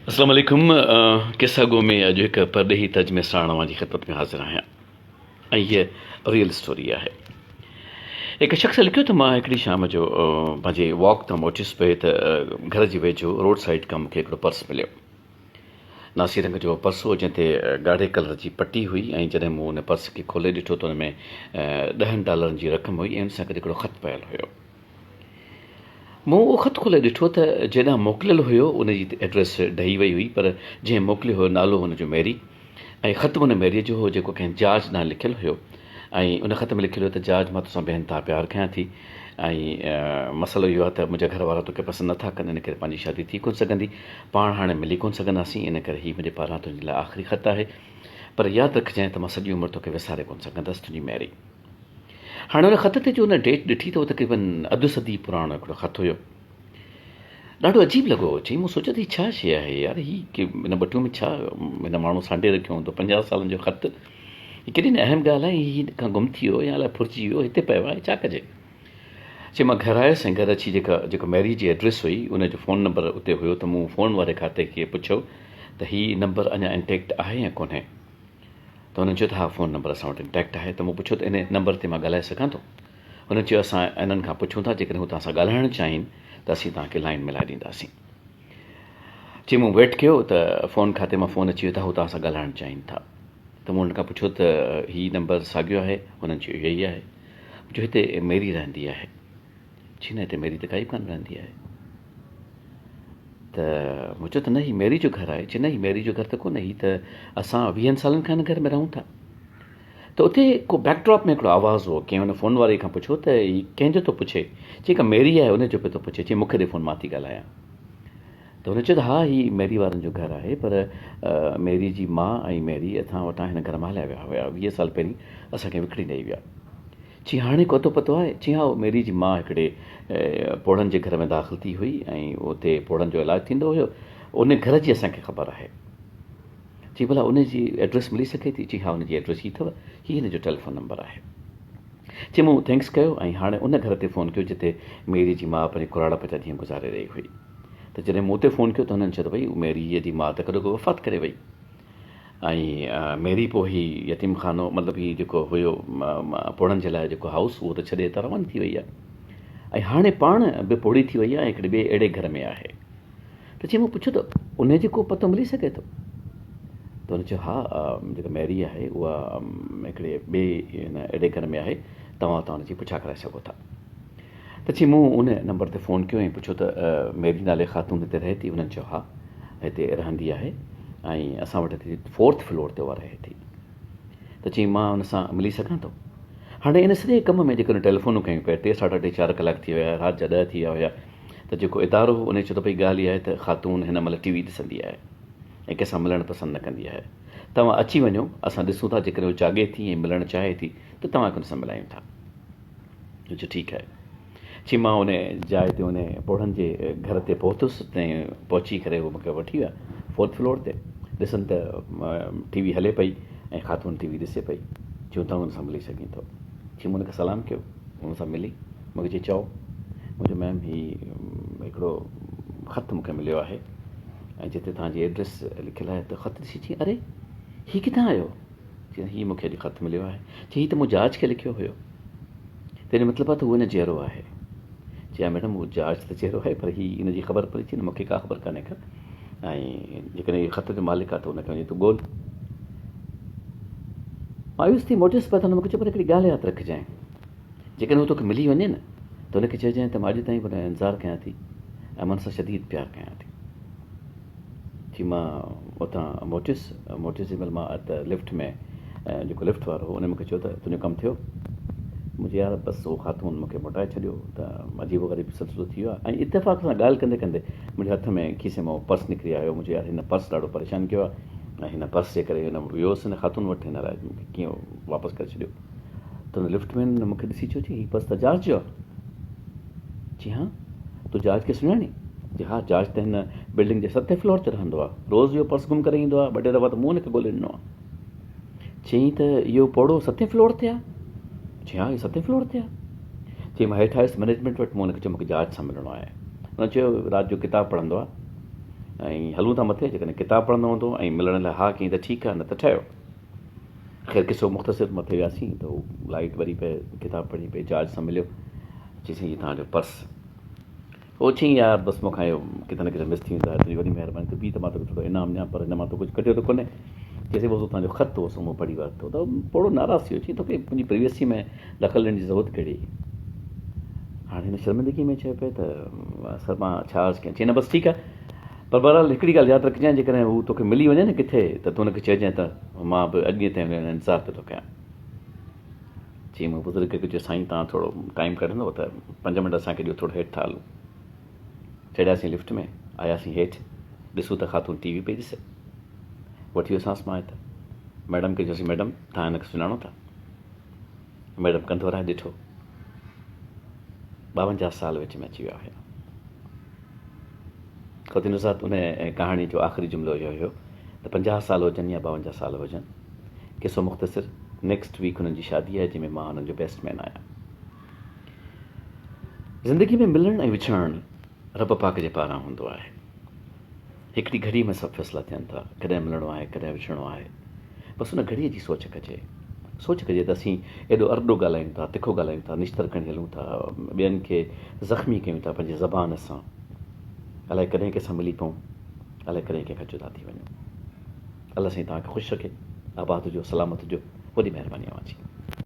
اسلام عليڪم قصه گو ۾ اڄ هڪ پرڏيهي ترجمي ساڻ اوهان جي خدمت ۾ حاضر آهيان ۽ هيء ريئل اسٽوري آهي. هڪ شخص لکيو ته مان هڪڙي شام جو پنهنجي واڪ تان موٽيس پئي ته گهر جي ويجهو روڊ سائيڊ کان مون کي هڪڙو پرس مليو. ناسي رنگ جو پرس هو جنهن تي ڳاڙهي ڪلر جي پٽي هئي ۽ جڏهن مون ان پرس کي کولي ڏٺو ته ان ۾ ڏهن ڊالرن جي رقم هئي ۽ ان سان گڏ هڪڙو خط پيل هيو. مون اهو خط کولي ڏٺو ته جيڏانهن موڪليل هيو ان جي ائڊريس ڊهي وئي هئي پر جنهن موڪليو هيو نالو هن جو ميري ۽ خط به ان ميريء جو هو جيڪو ڪنهن جارج ڏانهن لکيل هيو ۽ ان خط ۾ لکيل هيو ته جارج مان توسان بي انتها پيار ڪيان ٿي ۽ مسئلو اهو آهي ته منهنجا گهر وارا توکي پسند نٿا ڪن ان ڪري پنهنجي شادي ٿي ڪونه سگهندي پاڻ هاڻي ملي ڪونه سگهنداسين ان ڪري هي منهنجي پاران تنهنجي لاء آخري خط آهي پر ياد رکجانء ته مان سڄي عمر توکي وساري ڪونه سگهندس تنهنجي ميري. هاڻي ان خط تي جو ان ڊيٽ ڏٺي ته اهو تقريبن اڌ صدي پراڻو هڪڙو خط هيو. ڏاڍو عجيب لڳو. چئي مون سوچيو ته هي ڇا شيء آهي يار هي هن ٻٽون ۾ ڇا هن ماڻهو سانڍي رکيو هوندو 50 سالن جو خط هي ڪيڏي نه اهم ڳالهه آهي هي کان گم ٿي ويو يا الائي ڦرجي ويو هتي پيو آهي ڇا ڪجي. چي مان گهر آيس ۽ گهر اچي جيڪا جيڪو ميري جي ايڊريس هئي ان جو فون نمبر اتي هيو ته مون فون واري کاتي کي پڇيو ته هي نمبر اڃا انٽيڪٽ آهي يا ڪونهي. ته هنن چيو ته ها فون نمبر اسان وٽ انٽيڪٽ آهي ته مون پڇيو ته ان نمبر تي مان ڳالهائي سگهان ٿو؟ هنن چيو اسان انهن کان پڇون ٿا جيڪڏهن هو توهان سان ڳالهائڻ چاهين ته اسين توهان کي لائين ملائي ڏينداسين. چي مون ويٽ ڪيو ته فون کاتي مان فون اچي ويو ته هو توهان سان ڳالهائڻ چاهين ٿا ته مون هنن کان پڇيو ته هي نمبر ساڳيو آهي؟ هنن چيو اهو ئي آهي. مون چيو هتي ميري رهندي آهي. چي نه هتي ميري ته ڪائي به ڪانه رهندي آهي. ته مون چيو ته نه هي ميري جو گهر آهي. چي نه هي ميري جو گهر ته ڪونهي هي ته اسان ويهن سالن کان هن گهر ۾ رهون ٿا. ته اتي ڪو بيڪ ڊراپ ۾ هڪڙو آواز هو ڪنهن ان فون واري کان پڇيو ته هي ڪنهن جو ٿو پڇي؟ چي هڪ ميري آهي ان جو پيو ٿو پڇي. چي مون کي ڏي فون مان ٿي ڳالهايان. ته هن چيو ته ها هي ميري وارن جو گهر آهي پر ميري جي ماء ۽ ميري اسان وٽان هن گهر مان هليا ويا هيا 20 سال پهرين اسان کي وڪڻي ڏئي ويا. چي هاڻي ڪو اتو پتو آهي؟ چي ها ميري جي ماء هڪڙي پوڙهن جي گهر ۾ داخل ٿي هئي ۽ اتي پوڙهن جو علاج ٿيندو هيو ان گهر جي اسان کي خبر آهي. چي ڀلا ان جي ايڊريس ملي سگهي ٿي؟ چي ها ان جي ايڊريس هي اٿو هي هن جو ٽيليفون نمبر آهي. چي مون thanks ڪيو ۽ هاڻي ان گهر تي فون ڪيو جتي ميري جي ماء پنهنجي ڪراڙپ جا ڏينهن گذاري رهي هئي ته جڏهن مون اتي فون ڪيو ته هنن چيو ته ڀئي ميري جي ماء ته ڪڏهوڪو وفات ڪري وئي. ۽ ميري پوء هي يتيم خانو مطلب هي جيڪو هيو پوڙهن جي لاء جيڪو هائوس اهو ته ڇڏي هتان رواني ٿي وئي آهي ۽ هاڻي پاڻ به پوڙهي ٿي وئي آهي ۽ هڪڙي ٻئي اهڙي گهر ۾ آهي ته چي مون پڇيو ته ان جو ڪو پتو ملي سگهي ٿو ته هن چيو ها جيڪا ميري آهي اها هڪڙي ٻئي هن اهڙي گهر ۾ آهي توهان اتان ان جي پڇا ڪرائي سگهو ٿا ته چي مون ان نمبر تي فون ڪيو ۽ پڇيو ته ميري نالي خاتون هتي رهي ٿي؟ هنن چيو ها هتي رهندي آهي ۽ اسان وٽ هتي فورٿ فلور تي اها رهي ٿي. ته چي مان ان سان ملي سگهان ٿو؟ هاڻي ان سڄي ڪم ۾ جيڪڏهن ٽيليفونون ڪيون پيا ٽي ساڍا ٽي چار ڪلاڪ ٿي ويا رات جا ڏهه ٿي ويا هيا ته جيڪو ادارو هو ان چيو ته ڀئي ڳالهه اها آهي ته خاتون هن مهل ٽي وي ڏسندي آهي ۽ ڪنهن سان ملڻ پسند نه ڪندي آهي توهان اچي وڃو اسان ڏسون ٿا جيڪڏهن هو جاڳي ٿي ۽ ملڻ چاهي ٿي ته توهان کي ان سان ملايون ٿا. چيو ٺيڪ آهي. چي مان ان جاء تي ان پوڙهن جي گهر تي پهتس ۽ پهچي ڪري هو مون کي وٺي ويا فورٿ فلور تي ڏسن ته ٽي وي هلي پئي ۽ خاتون ٽي وي ڏسي پئي چيو تون ان سان ملي سگهين ٿو چي مون ان کي سلام ڪيو ان سان ملي مون کي چي چئو مون چيو ميم هي هڪڙو خط مون کي مليو آهي ۽ جتي توهان جي ايڊريس لکيل آهي ته خط ڏسي چي اري هي ڪٿان آيو چي هي مون کي اڄ خط مليو آهي. چي هي ته مون جارج کي لکيو هيو. تنهن جو مطلب آهي ته هو اڃا جيئرو آهي. چي ها ميڊم هو جارج ته جيئرو آهي پر هي ان جي خبر پئي چي نه مون کي ڪا خبر ڪانهي ڪا ۽ جيڪڏهن هي خط جو مالڪ آهي ته ان کي وڃي تون ڳول. مايوس ٿي موٽيس پر هن مون کي چيو پر هڪڙي ڳالهه ياد رکجانء جيڪڏهن هو توکي ملي وڃي نه ته هن کي چئجانء ته مان اڄ تائين به انتظار ڪيان ٿي ۽ من سان شديد پيار ڪيان ٿي. ٿي مان اتان موٽيس، موٽيس جنهن مهل مان ته لفٽ ۾ جيڪو لفٽ وارو هو ان مون کي چيو ته تنهنجو ڪم ٿيو؟ مون چيو يار بس اهو خاتون مون کي موٽائي ڇڏيو ته عجيب و غريب سلسلو ٿي ويو آهي ۽ اتفاق سان ڳالهه ڪندي ڪندي منهنجي هٿ ۾ کيسي مان اهو پرس نڪري آيو مون چيو يار هن پرس ڏاڍو پريشان ڪيو آهي ۽ هن پرس جي ڪري هن ويو هوس هن خاتون وٽ هن الائي مون کي ڪيئن واپس ڪري ڇڏيو ته هن لفٽ مين مون کي ڏسي چيو چي هي پرس ته جارج جو آهي. چي ها، تون جارج کي سڃاڻين؟ چي ها، جارج ته هن بلڊنگ جي ستين فلور تي رهندو آهي. روز اهو پرس گم ڪري ايندو آهي. ٻه ٽي دفعا ته مون هن کي ڳولي ڏنو آهي. چيائين ته اهو پوڙهو ستين فلور تي آهي؟ چي ها، اهو ستين فلور تي آهي. چي مان هيٺ آيس مئنيجمينٽ وٽ، مون هن کي چيو مون کي جارج سان ملڻو آهي. هن چيو رات جو ڪتاب پڙهندو آهي. ۽ هلون ٿا مٿي، جيڪڏهن ڪتاب پڙهندو هوندو ۽ ملڻ لاء ها ڪيائين ته ٺيڪ آهي نه ته ٺهيو. خير قصو مختصر مٿي وياسين ته هو لائيٽ ٻري پئي، ڪتاب پڙهي پئي، جارج سان مليو، چيس هي توهان جو پرس. هو چيائين يار بس مون کان اهو ڪٿي نه ڪٿي مس ٿي ويندو آهي، تنهنجي وڏي مهرباني تون بيهه ته مان توکي ٿورو انعام ڏيان پر هن مان تو ڪجهه ڪڍيو ته ڪونهي. چيس بس توهان جو خط هو سو مون پڙهي ورتو ته پوڙهو ناراض ٿي ويو چيائين توکي منهنجي پرائيويسي ۾ دخل ڏيڻ جي ضرورت ڪهڙي هئي. هاڻي هن شرمندگي ۾ چيو پئي ته سر مان ڇا عرض ڪيان چيائين نه بس ٺيڪ آهي پر بهرحال هڪڙي ڳالهه ياد رکجانء جيڪڏهن هو توکي ملي وڃي نه ڪٿي ته تون هن کي چئجانء ته مان به اڄ ڏينهن تائين هن جو انتظار پيو ٿو ڪيان. چيائين مون بزرگ کي چيو سائين توهان ٿورو ٽائيم ڪڍندو ته پنج منٽ اسان کي ڏيو ٿورو هيٺ ٿا هلون. چڙهياسين لفٽ ۾ آياسين هيٺ ڏسون ته خاتون ٽي وي پئي ڏسي. وٺي ويوسانس مان هت ميڊم کي چيوسين ميڊم توهان هن کي سڃاڻو ٿا؟ ميڊم ڪنڌ ورائي ڏٺو. 52 سال وچ ۾ اچي ويا هيا. خواتين حضرات ان ڪهاڻي جو آخري جملو اهو هيو ته 50 سال هجن يا 52 سال هجن قصو مختصر نيڪسٽ ويڪ هنن جي شادي آهي جنهن ۾ مان هنن جو بيسٽ مين آهيان. زندگي ۾ ملڻ ۽ وڇڙڻ رب پاڪ جي پاران هوندو آهي. هڪڙي گهڙي ۾ سڀ فيصلا ٿين ٿا، ڪڏهن ملڻو آهي، ڪڏهن وڇڙڻو آهي. بس ان گهڙيء جي سوچ ڪجي. سوچ ڪجي ته اسين ايڏو ارڏو ڳالهايون ٿا، تکو ڳالهايون ٿا، نشتر کڻي هلون ٿا، ٻين کي زخمي ڪيون ٿا پنهنجي زبان سان. الائي ڪڏهن ڪنهن سان ملي پئون، الائي ڪڏهن ڪنهن کان جدا ٿي وڃون. الله سائين توهان کي خوش رکي، آباد هجو، سلامت هجو. وڏي مهرباني اوهان جي.